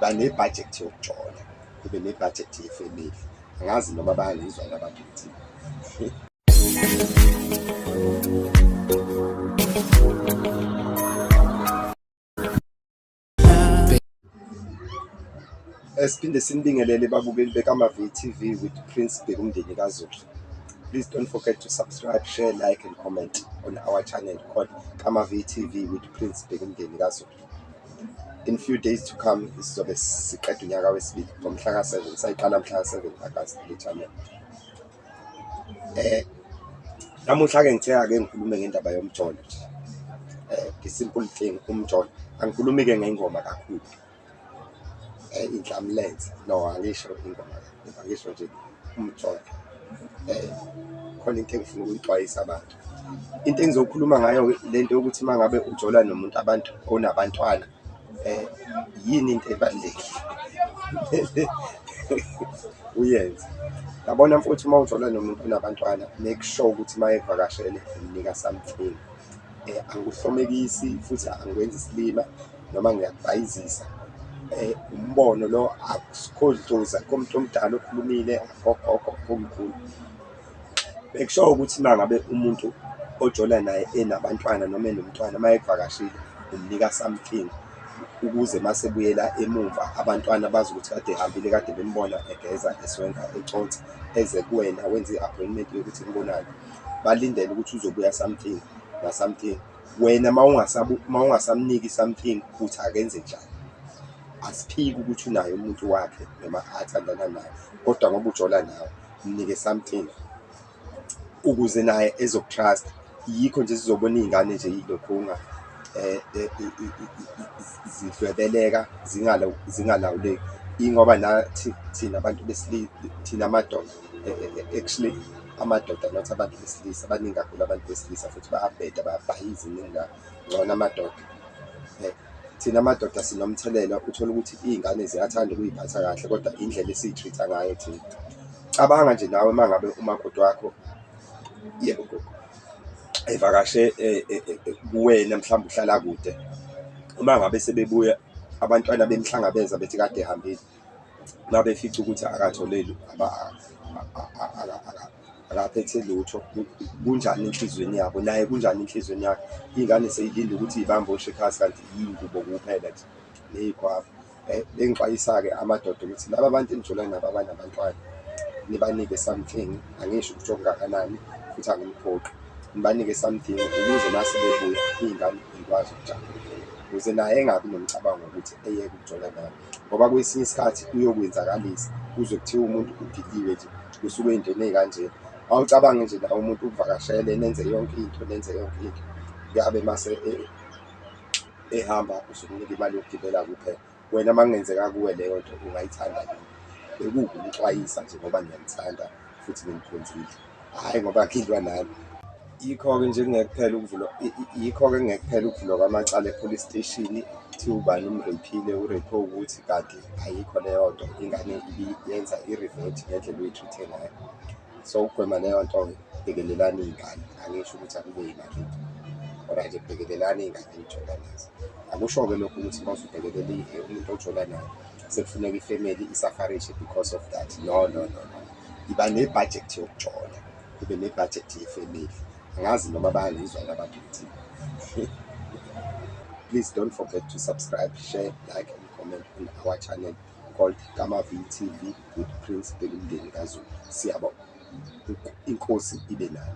Iba ne-budget yokujola, ube ne-budget yefemeli. Angazi noma bayangizwa yini abantu ukuthi. Siphinde sinibingelele babukeli bekaMavi TV with Prince Bhekumndeni kaZulu. Please don't forget to subscribe, share, like and comment on our channel called Kamavi TV with Prince Bhekumndeni kaZulu. In few days to come sizobe siqeda unyaka wesibili ngomhla ka-7, sayiqala mhla ka-7 August le channel. Namuhla-ke ngithe ake ngikhulume ngendaba yomjolo nje, the simple thing umjolo. Angikhulumi-ke ngengoma kakhulu, inhlamlenze no, angisho ingoma kakhulu, angisho nje umjolo. Khona into engifuna ukuyixwayisa abantu. Into engizokhuluma ngayo-ke le nto yokuthi uma ngabe ujola nomuntu abantu onabantwana yini into ebalulekile uyenze. Yabona mfowethu uma ujola nomuntu onabantwana, make sure ukuthi uma evakashele umnika something. Angikuhlomekisi futhi angikwenzi isilima noma ngiyakubhayizisa. Umbono lo akukho dlozi, akukho muntu omdala okhulumile, akukho gogo, akukho mkhulu. Make sure ukuthi uma ngabe umuntu ojola naye enabantwana noma enomntwana uma ekuvakashile umnika something ukuze uma sebuyela emumva abantwana bazi ukuthi kade ehambile, kade bembona egeza, eswenka, econsa, eze kuwena wenze i-appointment yokuthi nibonane. Balindele ukuthi uzobuya something na-something. Wena uma ungasamniki something uthi akenze njani? Asiphiki ukuthi unaye umuntu wakhe noma athandana naye, kodwa ngoba ujola nawe mnike something ukuze naye ezoku-trust. Yikho nje sizobona iy'ngane nje yilokhunga zidlwebeleka zingalawuleki. Ingoba nathi thina abantu thina madoda actually amadoda not abantu besilisa, baningi kakhulu abantu besilisa futhi bayabheda bayabhayiza iningi labo, ngcono amadoda. Thina madoda sinomthelela uthole ukuthi iy'ngane ziyathanda ukuy'phatha kahle kodwa indlela esiyi-treat-a ngayo thina. Cabanga nje nawe uma ngabe umakoti wakho, yebo gogo, evakashe kuwena mhlawumbe uhlala kude, uma ngabe sebebuya abantwana bemhlangabeza bethi kade ehambile, uma befica ukuthi akatholeli akaphethe lutho, kunjani enhliziyweni yabo, naye kunjani enhliziyweni yakhe. Iy'ngane sey'linde ukuthi y'bambe oshikhasi kanti iy'ngubo kuphela nje ney'khwama. Bengixwayisa-ke amadoda ukuthi laba bantu enijola nabo abanabantwana nibanike something, angisho ukuthi okungakanani futhi anginiphoqi, nibanike something ukuze mase bebuya iy'ngane y'kwazi ukujabula, ukuze naye engabi nomcabango wokuthi eyeke ukujola nawe. Ngoba kwesinye isikhathi kuyokwenzakalisa uzwe kuthiwa umuntu ugiliwe nje kusuke ey'ntweni ey'kanje. Awucabange nje nawe umuntu ukuvakashele nenze yonke into, nenze yonke into, kuyabe mase ehamba usumnika imali yokugibela kuphela. Wena uma kungenzeka kuwe leyo nto ungayithanda yini? Bekuwukumxwayisa nje ngoba ngiyanithanda futhi nginikhonzile, hhayi ngoba ngilwa nani. Yikho-ke nje kungeke kuphele ukuvulwa, yikho-ke kungeke kuphele ukuvulwa kwamacala e-police station, kuthiwa ubani umreyiphile, ureyiphe ukuthi, kanti ayikho leyo nto, ingane ibiyenza i-revert ngendlela oyi-treat-e ngayo. So, ukugwema leyo nto-ke, bhekelelani iy'ngane, angisho ukuthi akube yimalini, kodwa nje bhekelelani iy'ngane enijola nazo. Akusho-ke lokho ukuthi uma usubhekelela umuntu ojola naye sekufuneka ifemeli isafarishe because of that, no, no, no, no. Iba ne-budget yokujola, ube ne-budget yefemeli. Angazi noma bayangizwa yini abantu ukuthi. Please don't forget to subscribe, share, like and comment on our channel called Kamavi TV with Prince Bhekumndeni kaZulu. Siyabonga. Inkosi ibe nani.